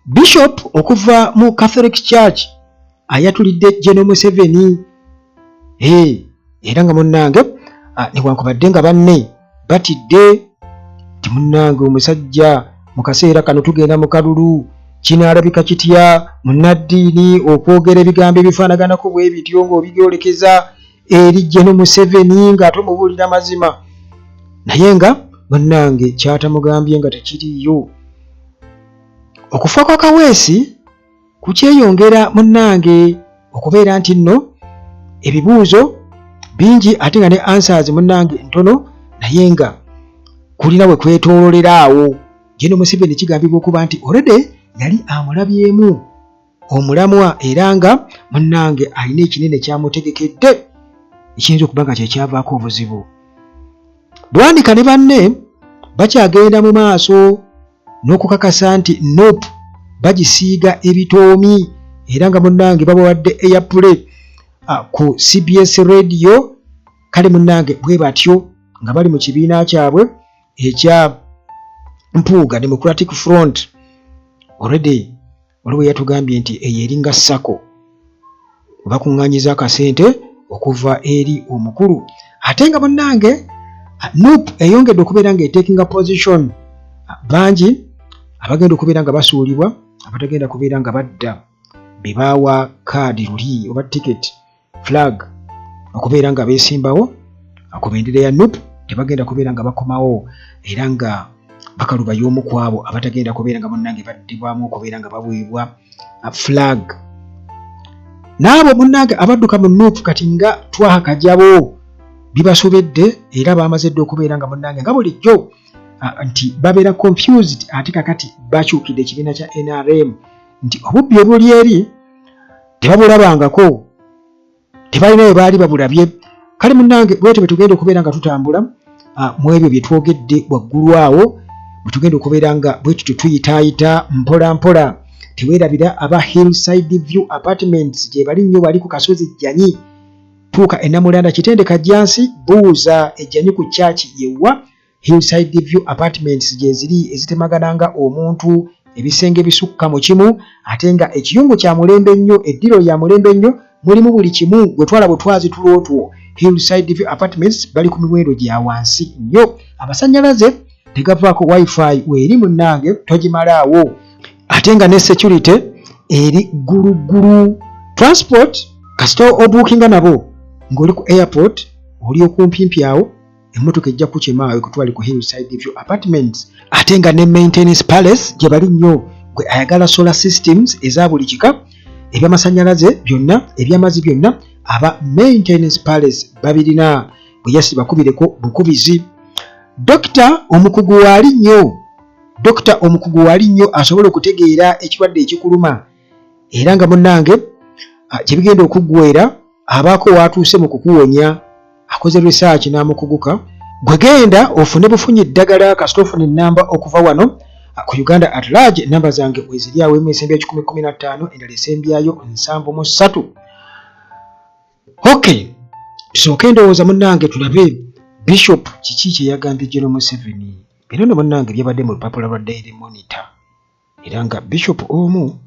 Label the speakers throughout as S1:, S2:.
S1: Bishop okuva mu Catholic Church ayatulidde General Museveni. Hey, era nga munnange newankubadde nga banne batidde nti munnange omusajja mu kaseera kano tugenda mu kalulu, kinaalabika kitya munnaddiini okwogera ebigambo ebifaanaganako bwe bityo ng'obigyolekeza eri General Museveni ng'ate omubuulira mazima, naye nga munnange kyatamugambye nga tekiriiyo. Okufa kwa Kaweesi kukyeyongera munnange okubeera nti nno ebibuuzo bingi ate nga ne answers munnange ntono, naye nga kulina we kwetoololera awo. General Museveni kigambibwa okuba nti already yali amulabyemu omulamwa era nga munnange alina ekinene kyamutegekedde ekiyinza okuba nga kyekyavaako obuzibu. Bwanika ne banne bakyagenda mu maaso n'okukakasa nti NUP bagisiiga ebitoomi era nga munnange babawadde airplay ku CBS Radio. Kale munnange bwe batyo nga bali mu kibiina kyabwe ekya Mpuuga Democratic Front. Already waliwo yatugambye nti eyo eringa sacco webakuŋŋanyiza akasente okuva eri omukulu, ate nga munnange NUP eyongedde okubeera nga etekinga position. Bangi abagenda okubeera nga basuulibwa, abatagenda kubeera nga badda be baawa kaadi luli oba ticket flag okubeera nga beesimbawo ku bendera ya NUP, tebagenda kubeera nga bakomawo, era nga bakaluba y'omu ku abo abatagenda kubeera nga munnange baddibwamu okubeera nga baweebwa flag. N'abo munnange abadduka mu NUP kati nga Twaha Kajabo bibasobedde, era bamaze dda okubeera nga munnange nga bulijjo nti babeera confused, ate kakati bakyukidde ekibiina kya NRM nti obubbi obuli eri tebabulabangako, tebalina we baali babulabye. Kale munnange bwetyo bwe tugenda okubeera nga tutambula mu ebyo bye twogedde waggulu awo, bwe tugenda okubeera nga bwe tutyo tuyitaayita mpola mpola. Teweerabira aba Hillside View Apartments gye bali nnyo, bali ku kasozi Jjanyi. Tuuka e Namulanda, Kitende, Kajjansi, buuza ejjanyi ku church yewa Hillside View Apartments gyeziri, ezitemagana nga omuntu, ebisenge ebisukka mu kimu, ate nga ekiyungu kya mulembe nnyo, eddiro lya mulembe nnyo, mulimu buli kimu, gwe twala butwazi tulo two. Hillside View Apartments bali ku miwendo gya wansi nnyo, amasannyalaze tegavaako, wifi weeri munnange togimalaawo, ate nga ne security eri gguluggulu. Transport kasita obuukinga nabo ng'oli ku airport, oli okumpimpi awo, emmotoka ejja kukima ekutwale ku Hillside View Apartments. Ate nga ne Maintenance Palace gye bali nnyo, gwe ayagala solar systems eza buli kika, ebyamasannyalaze byonna, ebyamazzi byonna, aba Maintenance Palace babirina. Bwe yasi bakubireko bukubizi. Dokita omukugu waali nnyo, dokita omukugu waali nnyo asobola okutegeera ekirwadde ekikuluma, era nga munnange gye bigenda okuggwera abaako waatuuse mu kukuwonya, akoze research n'amukuguka. Gwe genda ofune bufunyi ddagala kasita ofuna ennamba okuva wano ku Uganda at Large. Ennamba zange weziri awo, emu esembyayo 115, endala esembyayo 73. Okay, tusooke endowooza munnange tulabe Bishop kiki kye yagambye General Museveni. Bino nno munnange byabadde mu lupapula lwa Daily Monitor, era nga Bishop omu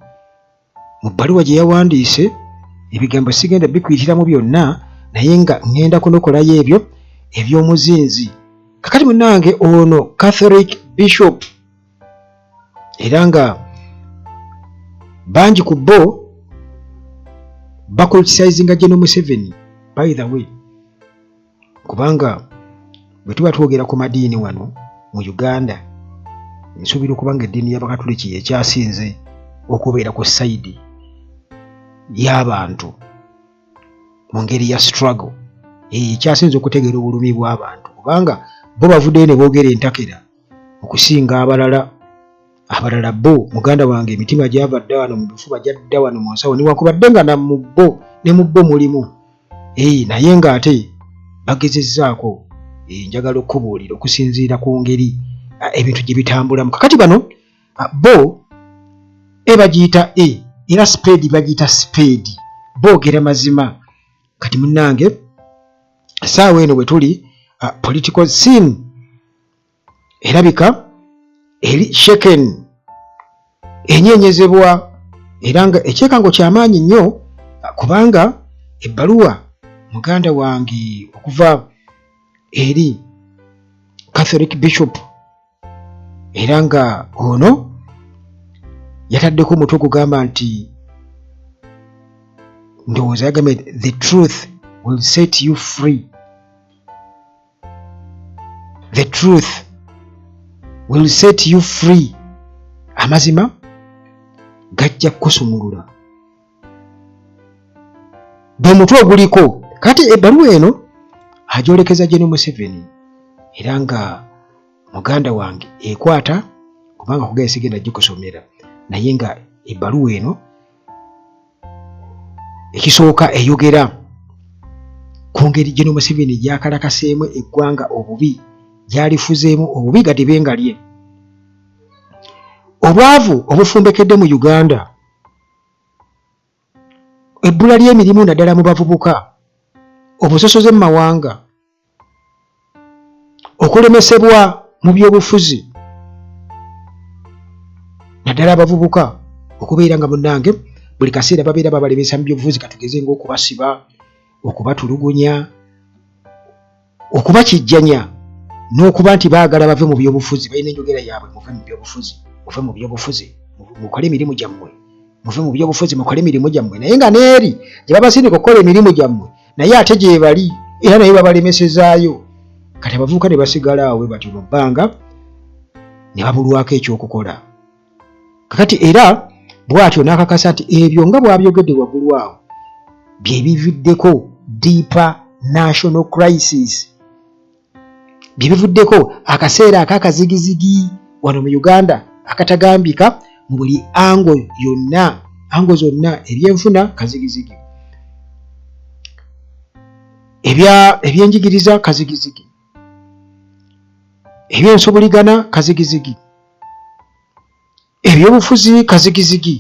S1: mu bbaluwa gye yawandiise, ebigambo sigenda bikuyitiramu byonna, naye nga ŋŋenda kunokolayo ebyo eby'omuzinzi. Kakati munnange ono Catholic Bishop, era nga bangi ku bo bakulitisayizinga General Museveni. By the way, kubanga bwe tuba twogera ku madiini wano mu Uganda, nsuubira okuba nga eddiini y'Abakatuliki yekyasinze okubeera ku sayidi y'abantu mu ngeri ya struggle, ekyasinze okutegeera obulumi bw'abantu, kubanga bo bavuddeyo ne boogera entakera okusinga abalala. Abalala bo muganda wange emitima gyava dda wano mu bifuba, gyadda wano mu nsawo, newankubadde nga namu bo ne mu bo mulimu. Ee, naye ng'ate bagezezzaako. Ee, njagala okukubuulira okusinziira ku ngeri ebintu gye bitambulamu kakati, bano bo e bagiyita e, era spade bagiyita spade, boogera mazima. Kati munnange essaawa eno bwe tuli, political scene erabika eri shaken. enyeenyezebwa era nga ekyekango kyamaanyi nnyo kubanga ebbaluwa muganda wange okuva eri Catholic Bishop era nga ono yataddeko omutwe ogugamba nti ndowooza yagambye the truth will set you free the truth will set you free amazima gajja kukusumulula gwe mutwe oguliko kati ebbaluwa eno agyolekeza General Museveni era nga muganda wange ekwata kubanga kugenda sigenda gikusomera naye nga ebbaluwa eno ekisooka eyogera ku ngeri General Museveni gy'akalakaseemu eggwanga obubi gy'alifuzeemu obubi gadibe nga lye obwavu obufumbekedde mu Uganda ebbula ly'emirimu naddala mu bavubuka obusosoze mu mawanga okulemesebwa mu byobufuzi naddala abavubuka okubeera nga munnange buli kaseera babeera babalemesa mu byobufuzi katugeze ng'okubasiba okubatulugunya okubakijjanya n'okuba nti baagala bave mu byobufuzi balina enjogera yaabwe muve mu byobufuzi muve mu byobufuzi mukole emirimu gyammwe muve mu byobufuzi mukole emirimu gyammwe naye nga n'eri gye babasindika okukola emirimu gyammwe naye ate gyebali era naye babalemesezaayo kati abavubuka ne basigala awo batyo mu bbanga ne babulwako ekyokukola kakati era bw'atyo n'akakasa nti ebyo nga bw'abyogedde waggulu awo bye bivuddeko deeper national crisis bye bivuddeko akaseera ak'akazigizigi wano mu Uganda akatagambika mu buli ango yonna ango zonna ebyenfuna kazigizigi ebyenjigiriza kazigizigi ebyensubuligana kazigizigi ebyobufuzi kazigizigi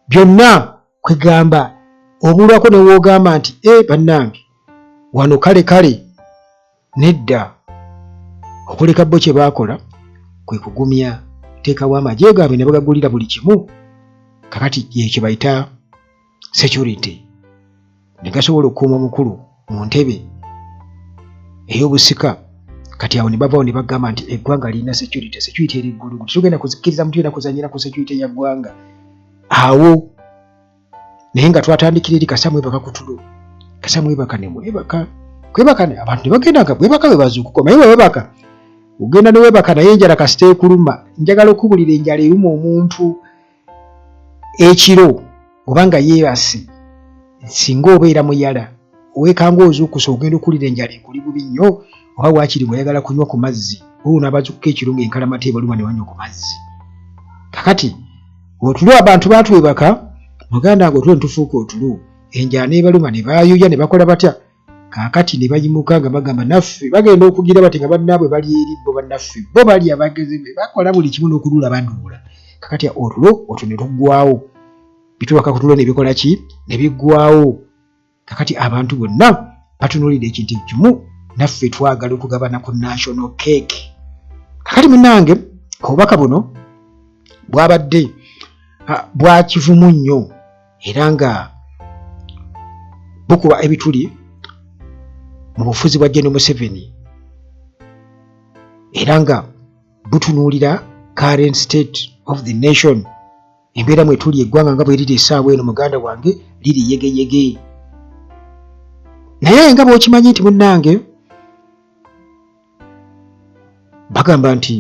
S1: byonna kwegamba obulwako newoogamba nti e bannange wano kale kale Nedda. Okuleka bo kye baakola kwe kugumya teekawo amagye gaabwe ne bagagulira buli kimu kakati ekyo bayita security ne gasobola okukuuma omukulu mu ntebe ey'obusika kati awo ne bavaawo ne bagamba nti eggwanga lirina security security eri ggulugu tetugenda kukkiriza muntu yena kuzanyira ku security ya ggwanga awo naye nga twatandikira eri kasa mwebaka ku tulo kasa mwebaka ne mwebaka kwebaka abantu ne bagenda nga bwebaka bwe bazuukuka naye webaka ogenda ne webaka naye enjala kasita ekuluma njagala okubulira enjala eruma omuntu ekiro oba nga yeebase singa obeera muyala owekanga ozuukusa ogenda okuwulira enjala ekuli bubi nnyo oba waakiri ng'oyagala kunywa ku mazzi olwo n'abazuukuka ekiro ng'enkalamata ebaluma ne banywa ku mazzi kakati otulo abantu batwebaka muganda nga otulo netufuuka otulo enjala nebaluma ne bayuya ne bakola batya kaakati ne bayimuka nga bagamba naffe bagenda okugira bati nga bannaabwe bali eri bo bannaffe bo bali abagezi bakola buli kimu n'okuduula baduula kakati otulo otwo ne tuggwawo bitubaka ku tulo ne bikola ki ne biggwawo Kakati abantu bonna batunuulidde ekintu ekimu naffe twagala okugabana ku national cake. Kakati munange obubaka buno bwabadde bwakivumu nnyo era nga bukuba ebituli mu bufuzi bwa General Museveni era nga butunuulira current state of the nation. Embeera mwe tuli eggwanga nga bwe liri essaawa eno muganda wange liri yegeyege naye nga bw'okimanyi nti munnange bagamba nti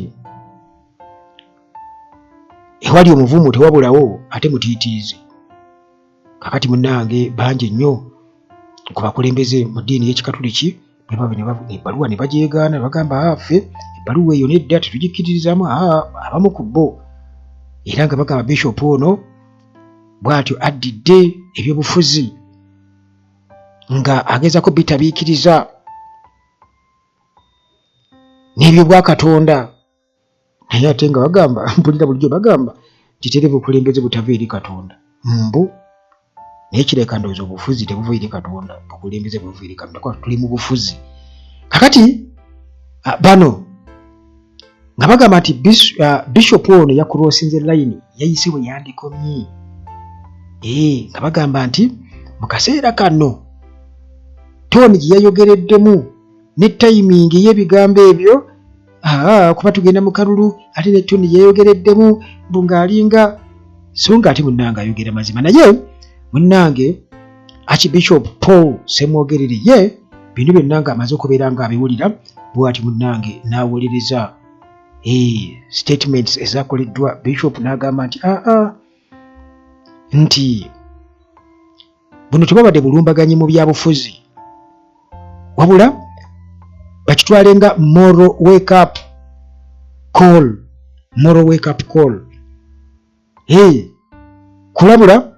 S1: ewali omuvumu tewabulawo ate mutiitiizi Kakati munange bangi nnyo ku bakulembeze mu ddiini y'Ekikatuliki ebbaluwa ne bagyegaana ne bagamba ah, ffe ebbaluwa eyo nedda tetugikkiririzaamu ah, abamu ku bo era nga bagamba bishopu ono bw'atyo addidde ebyobufuzi nga agezako bitabiikiriza n'ebyobwakatonda naye ate nga bagamba mpulira bulijjo bagamba nti teri bukulembeze butava eri katonda mbu naye kireka ndowooza obufuzi tebuva eri katonda bukulembeze buva eri katonda kuba tuli mu bufuzi kakati bano Nga bagamba nti bishop ono yakurosinze layini, yayise bwe yandikomye. Nga bagamba nti mu kaseera kano tooni gye yayogereddemu ne tayimingi y'ebigambo ebyo, kuba tugenda mu kalulu, ate ne tooni gye yayogereddemu mbu ng'alinga, so nga ate munnange ayogera mazima. Naye munnange Archbishop Paul Ssemwogerere ye bino byonna ng'amaze okubeera ng'abiwulira bw'ati, munnange n'awuliriza statements ezakoleddwa bishop, n'agamba nti aa nti buno tebabadde bulumbaganyi mu byabufuzi, wabula bakitwale nga moral wake up call, moral wake up call. Hey, kulabula.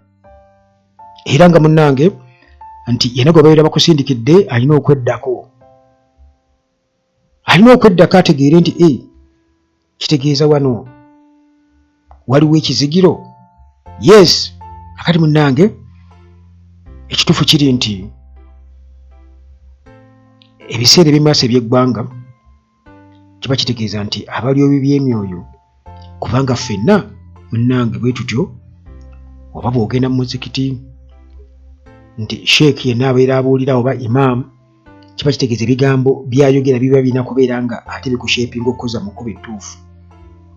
S1: Era nga munnange nti yena gwe babeera bakusindikidde alina okweddako, alina okweddako ategeere nti e kitegeeza wano waliwo ekizigiro. Yes, akati munnange ekituufu kiri nti ebiseera ebyemaaso eby'eggwanga kiba kitegeeza nti abalyobi by'emyoyo, kubanga ffenna munnange bwe tutyo, oba bw'ogenda mu muzikiti nti sheekh yenna abeera abuulira oba imaamu, kiba kitegeeza ebigambo byayogera biba birina kubeera nga ate bikushapinga okukoza mu kkubo ettuufu,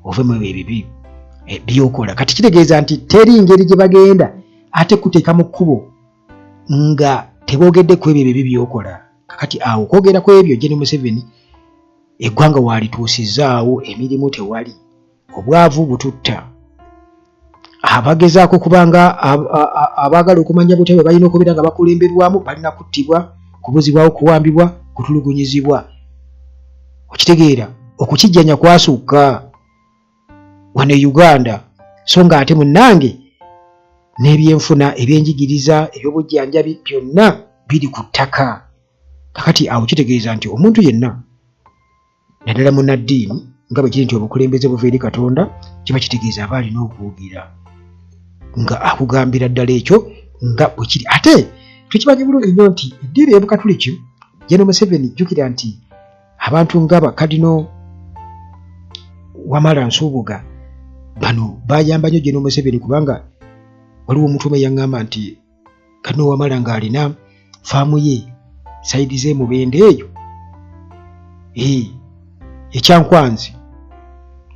S1: ove mu ebyo ebibi byokola. Kati kitegeeza nti teri ngeri gye bagenda ate kuteeka mu kkubo nga teboogedde ku ebyo ebibi byokola. Kakati awo okwogera ku ebyo Gen Museveni eggwanga waalituusizaawo, emirimu tewali, obwavu bututta, abagezaako kubanga abaagala okumanya butya bwe balina okubeera nga bakulemberwamu balina kuttibwa, kubuzibwawo, kuwambibwa, kutulugunyizibwa. Okitegeera, okukijjanya kwasukka wano e Uganda, so nga ate munnange n'ebyenfuna, ebyenjigiriza, ebyobujjanjabi byonna biri ku ttaka. Kakati awo kitegeeza nti omuntu yenna naddala munnaddiini, nga bwe kiri nti obukulembeze buva eri Katonda, kiba kitegeeza aba alina okwogera nga akugambira ddala ekyo nga bwe kiri. Ate tukimanyi bulungi nnyo nti eddiini ey'Obukatuliki, Gen Museveni, jjukira nti abantu nga bakadino Wamala Nsubuga bano bayamba nnyo Gen Museveni, kubanga waliwo omuntu omu eyaŋŋamba nti Kadino Wamala ng'alina faamu ye sayidi z'emubende eyo ekyankwanzi,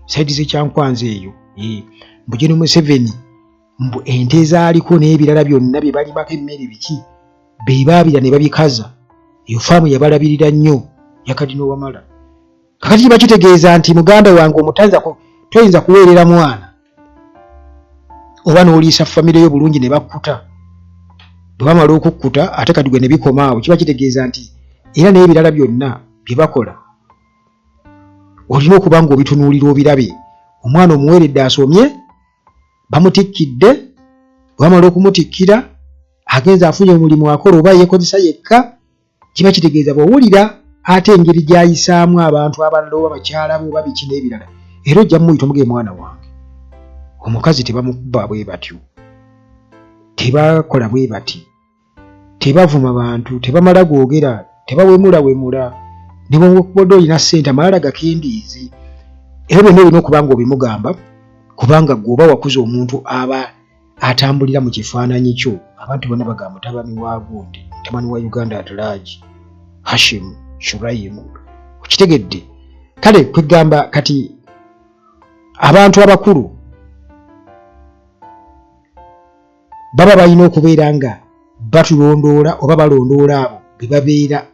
S1: sayidi z'ekyankwanzi eyo, mbu Gen Museveni mbu ente ezaaliko n'ebirala byonna bye balimako emmere biki be baabira ne babikaza. Eyo faamu yabalabirira nnyo ya Kadino Wamala. Kakati kiba kitegeeza nti muganda wange omutanza toyinza kuweerera mwana oba n'oliisa famire yo bulungi ne bakkuta. Bwe bamala okukkuta ate kati gwe ne bikoma awo, kiba kitegeeza nti era n'ebirala byonna bye bakola olina okuba ng'obitunuulira obirabe. Omwana omuweeredde asomye, bamutikkidde, bwe bamala okumutikkira agenze afunye omulimu akola oba yeekozesa yekka, kiba kitegeeza bw'owulira ate engeri gy'ayisaamu abantu abalala oba bakyala be oba biki n'ebirala, era ojja mumuyita omuge, mwana wange omukazi tebamukuba bwe batyo, tebakola bwe bati, tebavuma bantu, tebamala googera, tebawemulawemula, ne bw'obadde olina ssente amalala gakendeeze. Ebyo byonna olina okuba ng'obimugamba, kubanga ggwe oba wakuza omuntu aba atambulira mu kifaananyi kyo. Abantu bonna bagamba mutabani wa gundi, mutabani wa Uganda at large, Hashim Shuraim. Okitegedde? Kale kwegamba kati abantu abakulu baba balina okubeera nga batulondoola oba balondoola abo bebabeera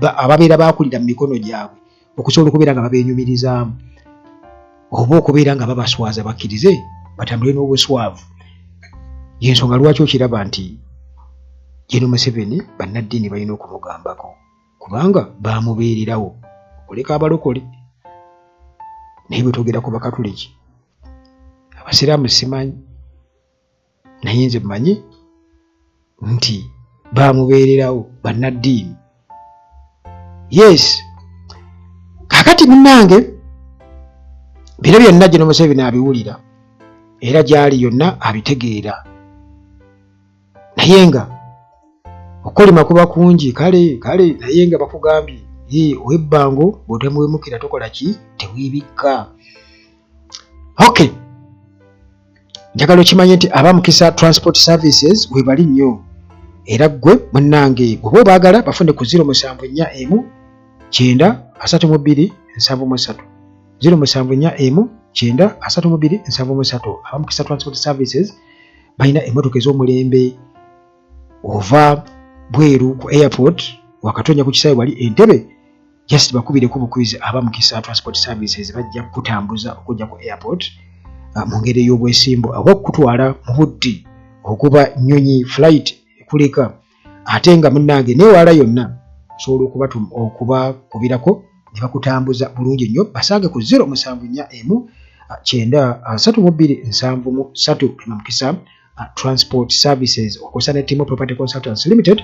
S1: ababeera bakulira mu mikono gyabwe, okusobola okubeera nga babeenyumirizaamu oba okubeera nga babaswaza, bakkirize batambule n'obuswavu. Yensonga lwaki okiraba nti Gen Museveni bannaddiini balina okumugambako, kubanga bamubeererawo okuleka abalokole. Naye bwe twogera ku Bakatuliki, Abasiraamu simanyi, naye nze mmanyi nti bamubeererawo bannaddiini. Yes, kakati munnange bino byonna Gen Museveni abiwulira era gyali yonna abitegeera, naye nga okukolima kuba kungi. Kale kale, naye nga bakugambye ow'ebbango bw'otamuwemukira tokola ki? Teweewo. Tewebikka. Okay, njagala okimanye nti aba Mukisa Transport Services webali nnyo, era ggwe munnange bw'oba obaagala bafune ku 074 9 32 73, 074 9 32 73. Aba Mukisa Transport Services balina emmotoka ez'omulembe. Ova bweru ku airport, wakatonya ku kisaawe wali Entebbe, just bakubireko bukubizi aba Mukisa Transport Services, bajja kukutambuza okujja ku airport mu ngeri ey'obwesimbu, oba okukutwala mu budde okuba nnyonyi flight ekuleka. Ate nga munnange neewala yonna osobola okubakubirako ne bakutambuza bulungi nnyo. Basange ku 0741 9 32 73. Mukisa Transport Services okosa ne Timo Property Consultants Limited.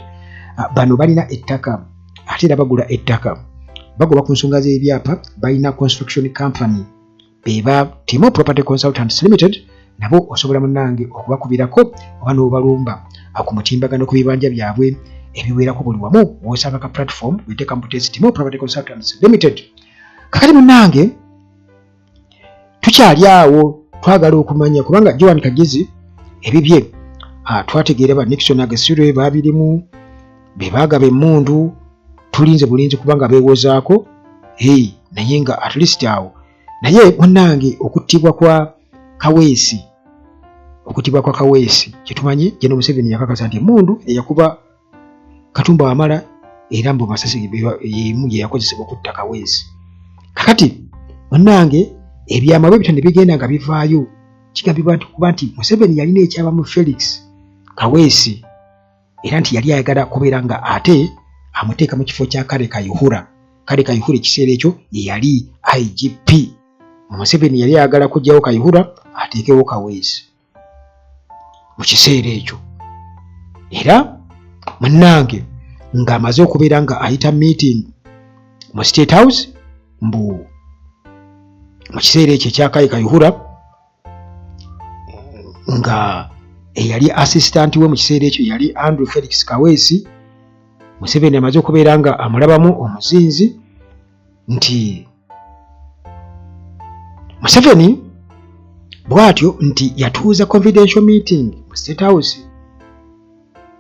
S1: Bano balina ettaka ate era bagula ettaka, bagoba ku nsonga z'ebyapa, balina construction company beba Timo Property Consultants Limited. Nabo osobola munnange okubakubirako oba n'obalumba ku mutimbagano ku bibanja byabwe ebiwerako buli wamu wosanga ka platform weteeka mu butezi Timo Property Consultants Limited. Kakati munnange tukyali awo, twagala okumanya kubanga Joan Kagezi ebibye twategeera ba Nixon Agesirwe babirimu, be baagaba emmundu, tulinze bulinzi kubanga beewozaako. Hey, naye nga at least awo, naye munnange okuttibwa kwa Kaweesi, okuttibwa kwa Kaweesi kyetumanyi, General Museveni yakakasa nti emmundu eyakuba Katumba Wamala era mbu masasi emu gye yakozesebwa okutta Kaweesi. Kakati munnange ebyama bwe bityo ne bigenda nga bivaayo, kigambibwa nti kuba nti Museveni yalina ekyabamu Felix Kaweesi, era nti yali ayagala kubeera nga ate amuteeka mu kifo kya Kale Kayihura. Kale Kayihura ekiseera ekyo ye yali IGP. Museveni yali ayagala kuggyawo Kayihura ateekewo Kaweesi mu kiseera ekyo. Era munnange ng'amaze okubeera nga ayita meeting mu State House, mbu mu kiseera ekyo ekya Kale Kayihura, nga eyali assistant we mu kiseera ekyo yali Andrew Felix Kaweesi, Museveni amaze okubeera nga amulabamu omuzinzi, nti Museveni bw'atyo nti yatuuza confidential meeting mu State House.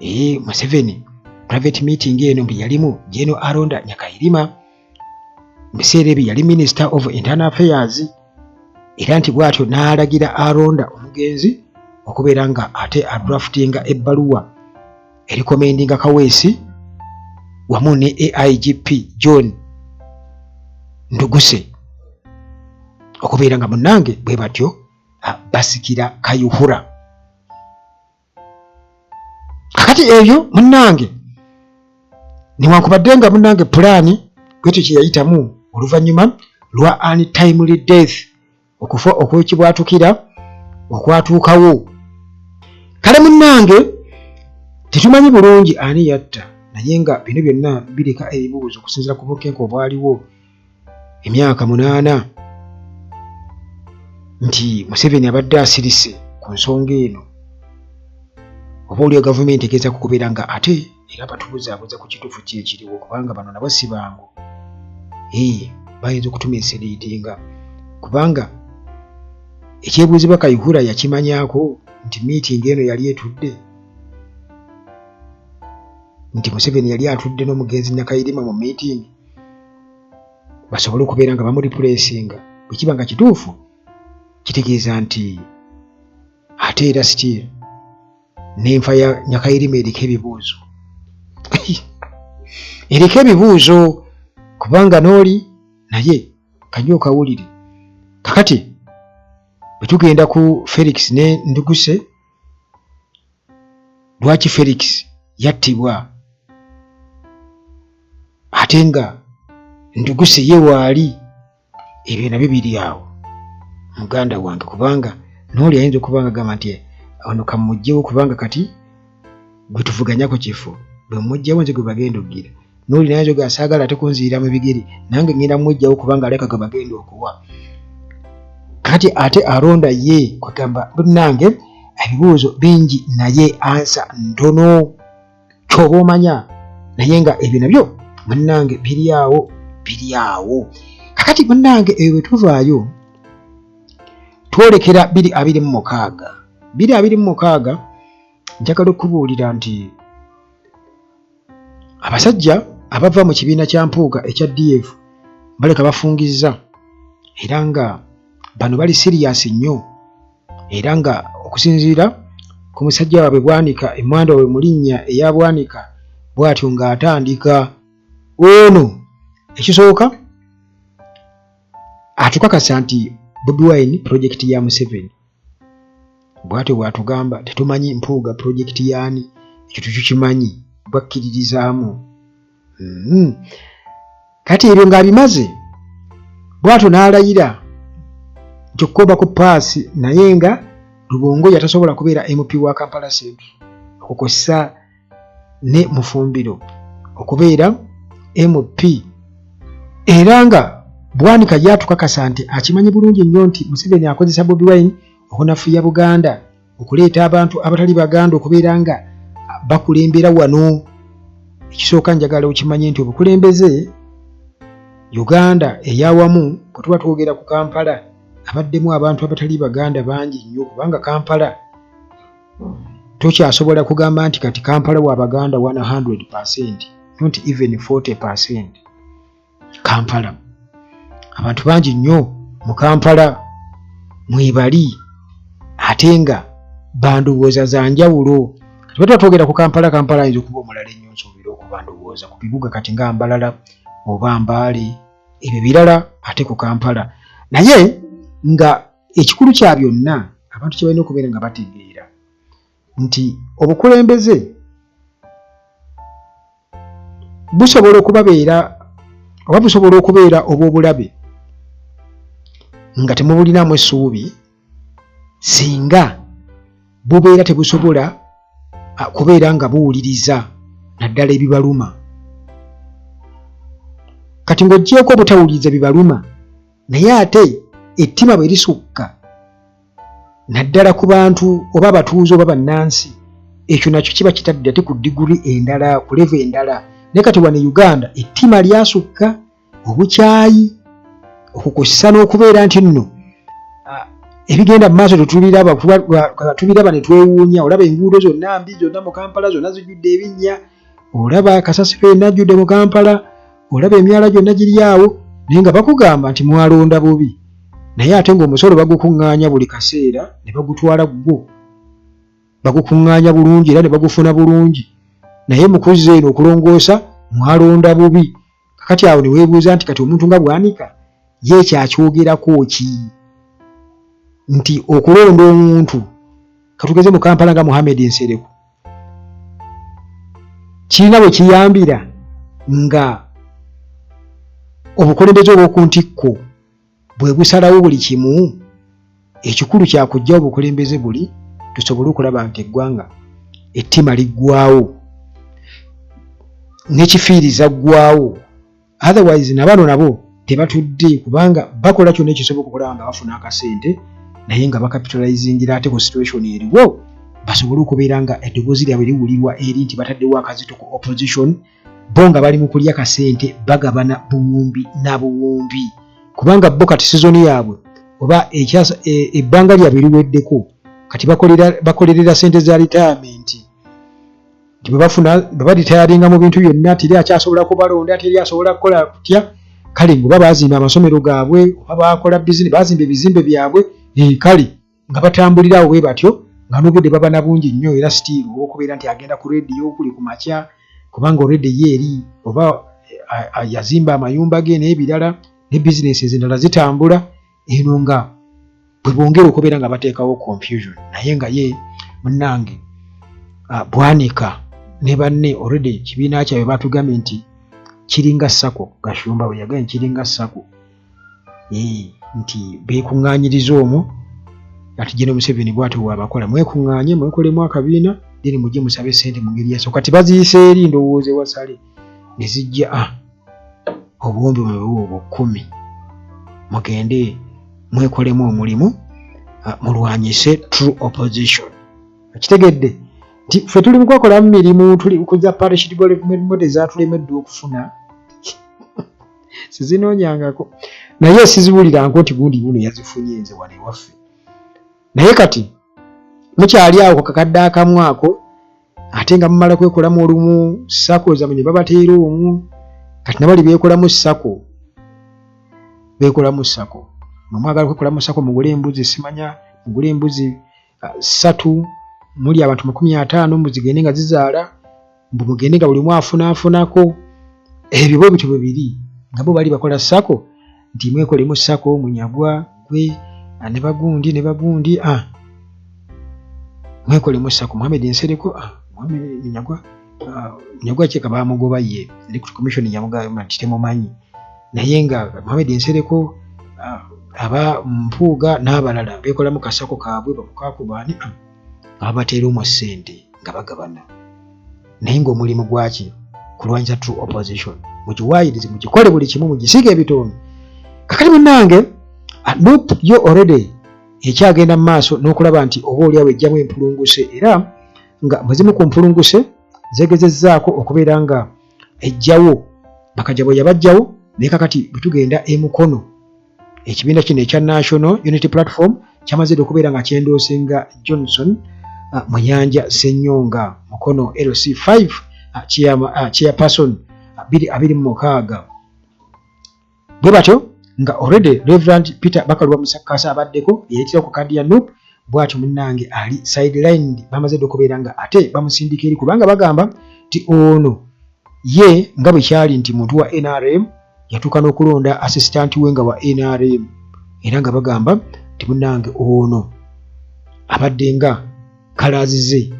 S1: Ee, Museveni private meeting eno mbu yalimu General Aronda Nyakayirima, mu biseera ebyo yali Minister of Internal Affairs, era nti bw'atyo n'alagira Aronda omugenzi okubeera nga ate adraftinga ebbaluwa erecommendinga Kaweesi wamu ne AIGP John Nduguse okubeera nga munnange bwe batyo basikira Kayihura. Kakati ebyo munnange, newankubadde nga munnange pulaani bwetyo kye yayitamu oluvannyuma lwa untimely death, okufa okwekibwatukira okwatuukawo. Kale munnange tetumanyi bulungi ani yatta, naye nga bino byonna bireka ebibuuzo okusinziira ku bunkenke obwaliwo emyaka 8 nti Museveni abadde asirise ku nsonga eno, oba oliyo gavumenti egezaako kubeera nga ate era batubuzaabuza ku kituufu ki ekiriwo, kubanga bano nabo si bangu, bayinza okutumisleadinga, kubanga ekyebuuzibwa Kayihura yakimanyaako nti meeting eno yali etudde, nti Museveni yali atudde n'omugenzi Nyakayirima mu meeting basobole okubeera nga bamureplacinga. Bwe kiba nga kituufu, kitegeeza nti ate era still n'enfa ya Nyakayirima eriko ebibuuzo, eriko ebibuuzo, kubanga n'oli naye kanywa okawulire. Kakati bwe tugenda ku Felix ne Nduguse, lwaki Felix yattibwa ate nga Nduguse ye waali? Ebyo nabyo biri awo muganda wange, kubanga n'oli ayinza okuba nga agamba nti ono kamugjewo, kubanga kati gwe tuvuganya ku kifo, bwe mugjawo nze gwe bagenda okugira. N'oli naye njoga saagala ate kunziyira mu bigere, nange ngenda mugjawo kubanga aleka gwe bagenda okuwa. Kati ate Aronda ye, kwegamba munnange ebibuuzo bingi naye answer ntono, kyoba omanya, naye nga ebyo nabyo munnange biri awo, biri awo. Kakati munnange eyo bwe tuvaayo twolekera 2026. 2026 njagala okukubuulira nti abasajja abava mu kibiina kya Mpuuga ekya DF baleka bafungizza era nga bano bali siriyasi nnyo era nga okusinziira ku musajja waabwe Bwanika emmwanda waabwe mu linnya eya Bwanika bw'atyo ng'atandika ono ekisooka atukakasa nti Bobi Wine pulojekiti ya Museveni bwatyo bwatugamba tetumanyi Mpuuga pulojekiti yaani ekyo tetukimanyi bwakkiririzaamu Kati ebyo ng'abimaze bwatyo n'alayira nti okukomba ku paasi naye nga Lubongoya tasobola kubeera MP wa Kampala Central okukosa ne Mufumbiro okubeera MP era nga Bwanika ye atukakasa nti akimanyi bulungi nnyo nti Museveni akozesa Bobi Wine okunafuya Buganda okuleeta abantu abatali Baganda okubeera nga bakulembera wano. Ekisooka njagala okimanye nti obukulembeze Uganda eyawamu bwe tuba twogera ku Kampala abaddemu abantu abatali Baganda bangi nnyo kubanga Kampala tokyasobola kugamba nti kati Kampala wa Baganda 100% not even 40%. Kampala abantu bangi nnyo mu Kampala mwebali ate nga bandowooza za njawulo. Kati bwe tuba twogera ku Kampala, Kampala ayinza okuba omulala ennyo nsuubira okuba ndowooza ku bibuga kati nga Mbalala oba Mbale ebyo birala ate ku Kampala naye nga ekikulu kya byonna abantu kye balina okubeera nga bategeera nti obukulembeze busobola okubabeera oba busobola okubeera obw'obulabe nga temubulinamu essuubi singa bubeera tebusobola kubeera nga buwuliriza naddala ebibaluma. Kati ng'oggyeeko obutawuliriza bibaluma naye ate ettima bwe lisukka naddala ku bantu oba abatuuze oba bannansi ekyo nakyo kiba kitadde ate ku diguli endala ku levo endala naye kati wano e Uganda ettima lyasukka obukyayi okukussa n'okubeera nti nno ebigenda mu maaso tetubiraba tubiraba ne twewuunya olaba enguudo zonna mbi zonna mu Kampala zonna zijjudde ebinnya olaba kasasiro yenna ajjudde mu Kampala olaba emyala gyonna giri awo naye nga bakugamba nti mwalonda bubi naye ate ng'omusolo bagukuŋŋaanya buli kaseera ne bagutwala gwo bagukuŋŋaanya bulungi era ne bagufuna bulungi naye mu kuzza eno okulongoosa mwalonda bubi kakati awo ne weebuuza nti kati omuntu nga Bwanika ye ekyo akyogerako ki nti okulonda omuntu katugeze mu Kampala nga Muhammed Nsereko kirina bwe kiyambira nga obukulembeze obw'oku ntikko bwe busalawo buli kimu ekikulu kya kuggyawo obukulembeze buli tusobole okulaba nti eggwanga ettima liggwawo n'ekifiiriza ggwawo otherwise nabano nabo tebatudde kubanga bakola kyonna ekisoboka okulaba nga bafuna akasente naye nga bacapitalizingira ate ku situation eriwo basobole okubeera nga eddoboozi lyabwe liwulirwa eri nti bataddewo akazito ku opposition bo nga bali mu kulya kasente bagabana buwumbi na buwumbi kubanga bo kati sizoni yaabwe oba ebbanga lyabwe liweddeko kati bakolerera sente za retirement nti bwebafuna bwe baritayaringa mu bintu byonna teri akyasobola kubalonda teri asobola kukola kutya kale nga oba bazimba amasomero gaabwe oba bakola bizinesi bazimba ebizimbe byabwe eh, kale nga batambulira awo bwe batyo nga n'obudde baba na bungi nnyo era sitiiru olw'okubeera nti agenda ku rediyo kuli ku makya kubanga already ye eri oba eh, yazimba amayumba ge n'ebirala ne bizinesi ezindala zitambula eno nga bwe bongera okubeera nga bateekawo confusion naye nga ye munnange ah, Bwanika ne banne already kibiina kyabwe batugambye nti kiringa sako Gashumba bwe yagambye kiringa sako eh, nti beekuŋŋaanyiriza omwo ati General Museveni bwatyo bw'abakola mwekuŋŋaanye mwekolemu akabiina then mujje musabe ssente mu ngeri yaso kati baziyise eri ndowooza ewasale ne zijja ah, obuwumbi bwe bukumi mugende mwekolemu omulimu ah, mulwanyise true opposition okitegedde nti ffe tuli mukwekolamu mirimu tuli kuza parish development model zatulemedde okufuna sizinoonyangako. Naye siziwuliranko nti gundi guno yazifunye nze wano ewaffe. Naye kati mukyali awo ku kakadde akamu ako, ate nga mumala kwekolamu olumu sako zamwe ne babateera omwo. Kati nabali beekolamu sako, beekolamu sako. Mwe mwagala kwekolamu sako, mugule embuzi, simanya mugule embuzi 3, muli abantu 50, muzigende nga zizaala, mbu mugende nga buli omu afunaafunako. Ebyo bwe bityo bwe biri, nga bo bali bakola sako nti mwekolemu sako, Munyagwa gwe ne bagundi ne bagundi, mwekolemu sako, Muhammad Nsereko, Muhammad Munyagwa, Munyagwa kyeka bamugoba ye Electoral Commission yamugamba nti temumanyi, naye nga Muhammad Nsereko, aba Mpuuga n'abalala beekolamu kasako kaabwe, bamukakubaani ababateera omwo ssente nga bagabana, naye ng'omulimu gwaki? Kulwanyisa true opposition. Mugiwaayirize, mugikole buli kimu, mugisiige ebitono. Kakati munnange, NUP yo already ekyagenda mu maaso n'okulaba nti oba oliawo ejjamu empulunguse, era nga muzimu ku mpulunguse zegezezzaako okubeera nga ejjawo Bakajabo yabajjawo. Naye kakati bwe tugenda e Mukono, ekibiina kino ekya National Unity Platform kyamaze dda okubeera nga kyendoosinga Johnson Muyanja Ssenyonga, Mukono LC5 chairperson 2026. Bwe batyo nga already Reverend Peter Bakaluba Musakasa abaddeko yayitira ku kadi ya NUP, bw'atyo munnange ali sidelined, bamaze dda okubeera nga ate bamusindika eri, kubanga bagamba nti ono ye nga bwe kyali nti muntu wa NRM, yatuuka n'okulonda assistant we nga wa NRM, era nga bagamba nti munnange ono abadde nga kalaazi ze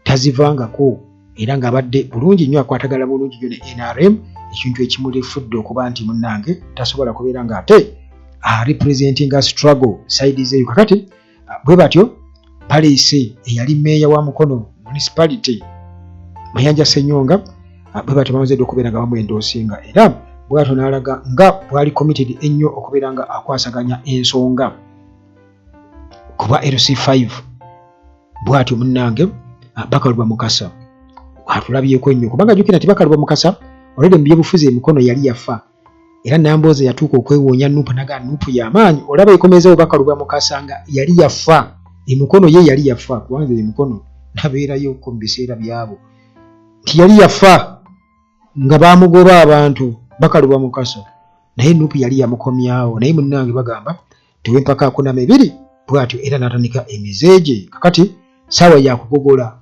S1: tazivangako, era ng'abadde bulungi nnyo, akwatagana bulungi nnyo ne NRM, ekintu ekimulifudde okuba nti munnange tasobola kubeera ng'ate arepresentinga struggle side zeeyo. Kakati bwe batyo baleese eyali meeya wa Mukono Municipality, Mayanja Ssenyonga. Bwe batyo bamaze dda okubeera nga bamwendoosinga, era bwatyo n'alaga nga bwali committed ennyo okubeera nga akwasaganya ensonga kuba LC5. Bwatyo munnange Bakaluba Mukasa atulabyeko nnyo, kubanga jjukira nti Bakaluba Mukasa already mu byobufuzi emikono yali yafa, era Nambooze yatuuka okwewuunya NUP, naga NUP y'amaanyi olaba ekomezeewo Bakaluba Mukasa nga yali yafa emikono, ye yali yafa, kubanga emikono nabeerayoko mu biseera byabo nti yali yafa nga bamugoba abantu Bakaluba Mukasa, naye NUP yali yamukomyawo. Naye munnange bagamba tewempaka akunama ebiri, bw'atyo era n'atandika emize gye. Kakati saawa yakugogola,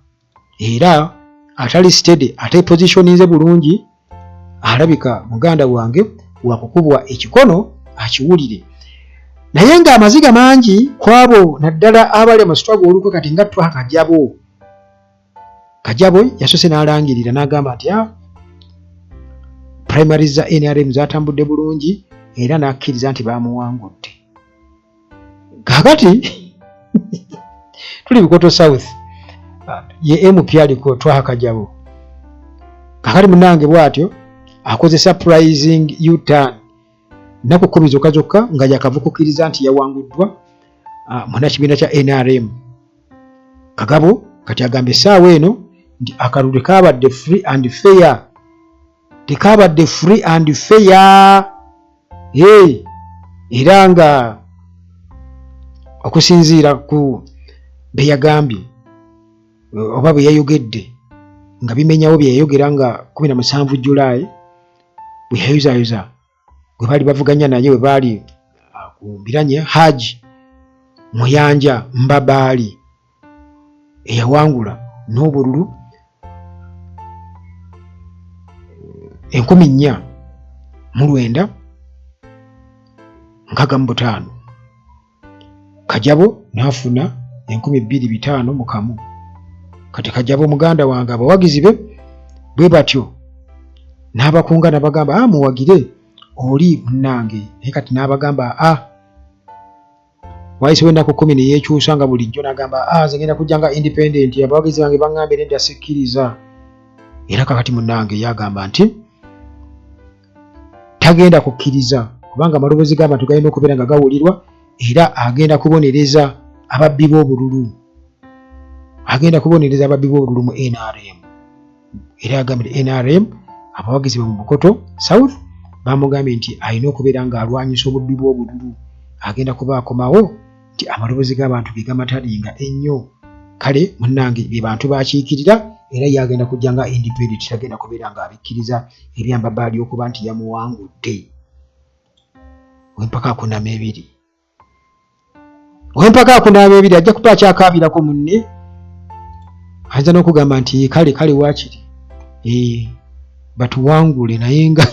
S1: era atali steady, ate positioninze bulungi, alabika muganda wange wakukubwa ekikono akiwulire. Naye ng'amaziga mangi kwabo, naddala abali mu struggle olukwe. Kati nga Twaha Kajabo, Kajabo yasoose n'alangirira n'agamba nti primaries za NRM zatambudde bulungi, era n'akkiriza nti bamuwangudde. Kakati tuli Bukoto South, ye MP aliko Twaha Kajabo. Kakati munange bw'atyo akoze surprising U-turn nnaku 10 zokka zokka nga yakavukukiriza nti yawanguddwa munnakibiina kya NRM Kagabo. Kati agamba essaawa eno nti akalulu tekaabadde free and fair, tekaabadde free and fair. Hey, era nga okusinziira ku bye yagambye oba bwe yayogedde, nga bimenyawo bye yayogera nga 17 July bwe yayozaayoza gwe baali bavuganya naye, bwe baali ku mbiranye, Haji Muyanja Mbabaali eyawangula n'obululu 4965, Kajabo n'afuna 2501. Kati Kajabo muganda wange abawagizi be bwe batyo n'abakunga n'abagamba, muwagire oli munnange. Naye kati n'abagamba, wayisewo ennaku 10 ne yeekyusa nga bulijjo, n'agamba, nze ngenda kujja nga independent, abawagizi bange baŋŋambye nedda, sikkiriza. Era kakati munnange yagamba nti tagenda kukkiriza, kubanga amaloboozi g'abantu galina okubeera nga gawulirwa, era agenda kubonereza ababbi b'obululu, agenda kubonereza ababbi b'obululu mu NRM. Era agambye nti NRM abawagizi be mu Bukoto South Bamugambye nti alina okubeera ng'alwanyisa obubbi bw'obululu, agenda kuba akomawo nti amaloboozi g'abantu ge gamatalinga ennyo. Kale munnange be bantu bakiikirira era ye agenda kujja nga independent, tagenda kubeera ng'abikkiriza ebyambabaali okuba nti yamuwangudde. Wempaka akunama ebiri, wempaka akunaaba ebiri, ajja kuba akyakaabirako munne, ayinza n'okugamba nti kale kale waakiri batuwangule, naye nga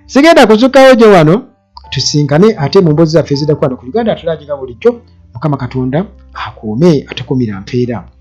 S1: sigenda kusukkawo gye wano. Tusinkane ate mu mboozi zaffe eziddako wano ku Uganda Atulaagi nga bulijjo. Mukama Katonda akuume, atakumira mpeera.